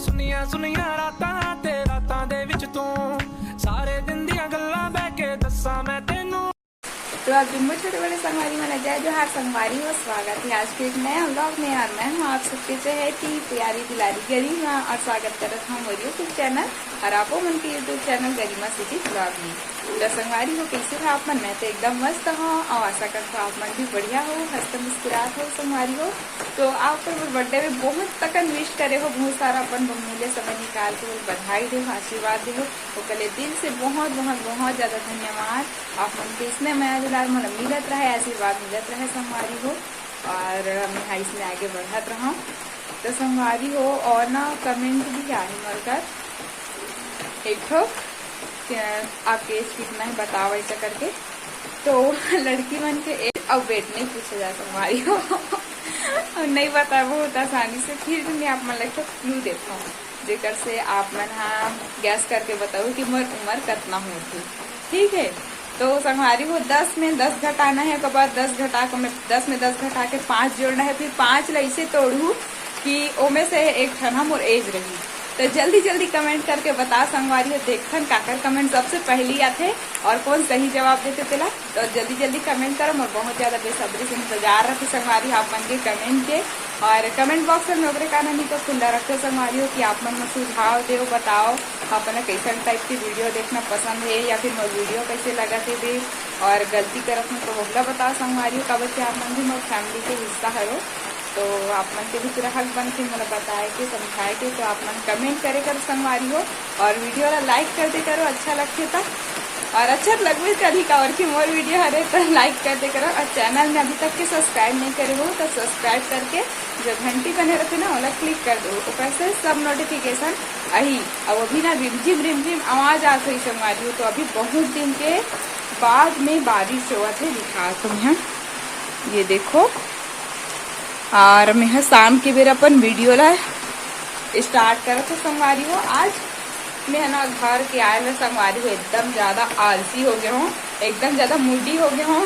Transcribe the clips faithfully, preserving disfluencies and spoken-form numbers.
ਸੁਨੀਆਂ ਸੁਨੀਆਂ ਰਾਤਾਂ ਤੇ ਰਾਤਾਂ ਦੇ ਵਿੱਚ ਤੂੰ, ਸਾਰੇ ਦਿਨ ਦੀਆਂ ਗੱਲਾਂ ਬਹਿ ਕੇ ਦੱਸਾਂ ਮੈਂ ਤੈਨੂੰ। तो आप जुम्मो छोटे बड़े संगवारी मन, जय जोहार संगवारी हो, स्वागत है आज के एक नया व्लॉग में। और मैं हूँ आप सबके चहेती प्यारी दुलारी गरिमा और स्वागत करत हूँ मोर YouTube चैनल और आपो मन के YouTube चैनल गरिमा सिटी व्लॉग में। तो संगवारी हो, कैसे हो आप मन? मैं तो एकदम मस्त हूँ और आशा करता हूँ आप मन भी बढ़िया हो, हंसत मुस्कुरात हो संगवारी हो। तो आप तो मोर बर्थडे में बहुत तकन विश करे हो, बहुत सारा अपन बहुमूल्य समय निकाल के मोर बधाई दे हो, आशीर्वाद दे हो, ओकर ले दिल से बहुत बहुत बहुत ज्यादा धन्यवाद। आप मन के इसने मया दुलार मोला मिलत रहे, आशीर्वाद मिलत रहे संगवारी हो, और मैं हा इसने आगे बढ़त रहूं। तो संगवारी हो, और ना कमेंट भी आहे मोर कर एक ठो, क्या आपके एज कितना है बताओ ऐसा करके। तो लड़की मन के एज अउ वेट नहीं पूछे जा संगवारी हो। और नहीं पता बहुत आसानी से, फिर भी मैं आप मन ला एक ठो क्लू देता हूँ, जेकर से आप मन हा गैस करके बताओ कि मोर उम्र कतना होथे। ठीक है, तो संगवारी हो, दस में दस घटाना है, ओकर बाद दस घटा के मैं, दस में दस घटा के पाँच जोड़ना है, फिर पाँच ला इसे तोड़ू कि ओमे से एक ठन हा मोर एज रही। तो जल्दी जल्दी कमेंट करके बता संगवारी हो, देखथन काकर कमेंट सबसे पहली आथे और कौन सही जवाब देथे तेला। तो जल्दी जल्दी कमेंट करव, मोर बहुत ज्यादा बेसब्री से इंतजार रखे संगवारी हो आप मन के कमेंट के। और कमेंट बॉक्स में ओकरे काना नहीं तो खुला रखे संगवारी हो कि आप मन मोर सुझाव देव, बताओ आप मन ला कैसन टाइप के वीडियो देखना पसंद है या फिर मोर वीडियो कैसे लगत है बे, और गलती करत हूँ तो ओला बताओ संगवारी हो, काबर कि आप मन भी मोर फैमिली के हिस्सा हरो। तो आप मन के भी पूरा हक बनथे मोला बताए के, समझाए के। तो आप मन कमेंट करे करो संगवारी हो, और वीडियो ला लाइक कर दे करो अच्छा लगथे त, और अच्छा तो लगबे करही काबर कि मोर वीडियो हरे तो लाइक कर दे करो, और चैनल में अभी तक के सब्सक्राइब नहीं करे हो तो सब्सक्राइब करके जो घंटी बने रहथे ना ओला क्लिक कर दो, ओकर से सब नोटिफिकेशन आही। अब अभी ना रिमझिम रिमझिम आवाज आत होही संगवारी हो, तो अभी बहुत दिन के बाद में बारिश होवत हे, दिखात हूँ मैं। ये देखो, और मैं ह शाम के बेर अपन वीडियो ला स्टार्ट करत हूँ संगवारी हो। आज मैं ह ना घर के आए ला संगवारी हो एकदम ज्यादा आलसी हो गए हूँ, एकदम ज्यादा मूडी हो गए हूँ।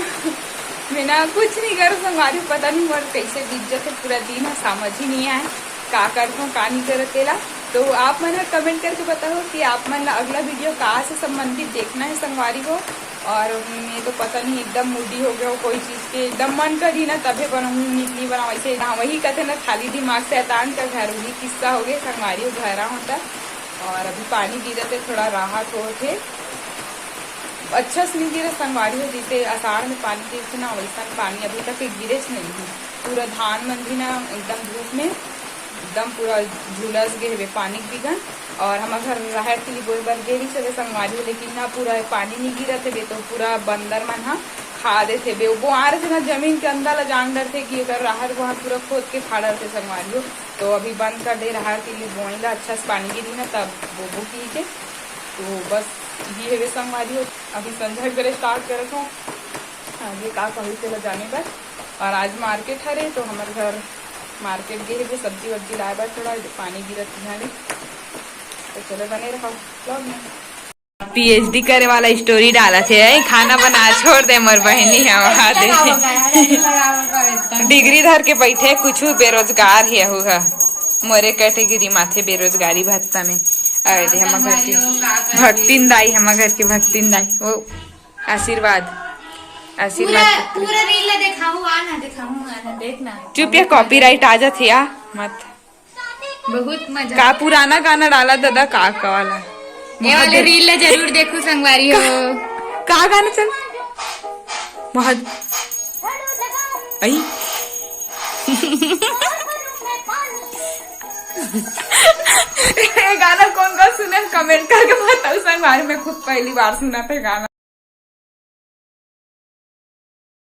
मैं ना कुछ नहीं करूँ संगवारी हो, पता नहीं मोर कैसे बीत जाथे पूरा दिन ह, समझ ही नहीं आए का करत हूँ का नहीं करत तेला। तो आप मन ह कमेंट करके बताओ कि आप मन ला अगला वीडियो का से संबंधित देखना है संगवारी हो। और मैं तो पता नहीं एकदम मूडी हो गया हो कोई चीज के, एकदम मन करी ना तभे बनाऊँ, नहीं बनाऊँ ऐसे ना, वही कहते ना खाली दिमाग शैतान का घर, वही किस्सा हो गया संगवारी हो, घर होता। और अभी पानी गिरत है, थोड़ा राहत होत है, अच्छा से नहीं गिरे संगवारी हो, जैसे आषाढ़ में पानी गिरथे ना वैसा पानी अभी तक गिरेच नहीं है। पूरा धान मन भी ना एकदम धूप में एकदम पूरा झुलस गे हवे पानी के बिगन। और हमर घर राहर तिली बोए बर गे रहिस हवे संगवारी हो, लेकिन ना पूरा पानी नी गिरत हवे तो पूरा बंदर मन ह खा देथे बे। वो बोआरे से ना जमीन के अंदर ला जान डरथे कि अगर राहर वहाँ पूरा खोद के खा डरथे संगवारी हो। तो अभी बंद कर दे राहर तिली बोई ला, अच्छा से पानी गिरही ना तब बोबो की के। तो बस ये हवे संगवारी हो, अभी संझा के बेरा स्टार्ट करत हो। आगे का कहूँ तेला जाने बर। और आज मार्केट हरे तो हमर घर मार्केट गे हे सब्जी वब्जी लाए बर, थोड़ा पानी गिरत झाड़ी। तो चलो बने रहो व्लॉग में। पीएचडी करे वाला स्टोरी डालत हे, "ए, खाना बना छोड़ दे मोर बहिनी ह, वहा दे।" डिग्री धर के बैठे, कुछ बेरोजगार हे, अहू ह मोरे कैटेगरी माथे बेरोजगारी भत्ता में। अरे हमर घर के भक्तिन दाई, हमर घर के भक्तिन दाई, वो आशीर्वाद, आशीर्वाद। पूरा, पूरा रील ला देखाऊं, आ ना देखाऊं, आ ना, देख ना। चुप या, कॉपीराइट आ जाथे या, मत। बहुत मजा। का पुराना गाना डाला दादा, का, का वाला? ये वाले महादेव। रील ला जरूर देखो संगवारी हो। का, का गाना चल? बहुत, आई। ये गाना कौन कौन सुने, कमेंट करके बताओ संगवारी, मैं खुद पहली बार सुना था गाना।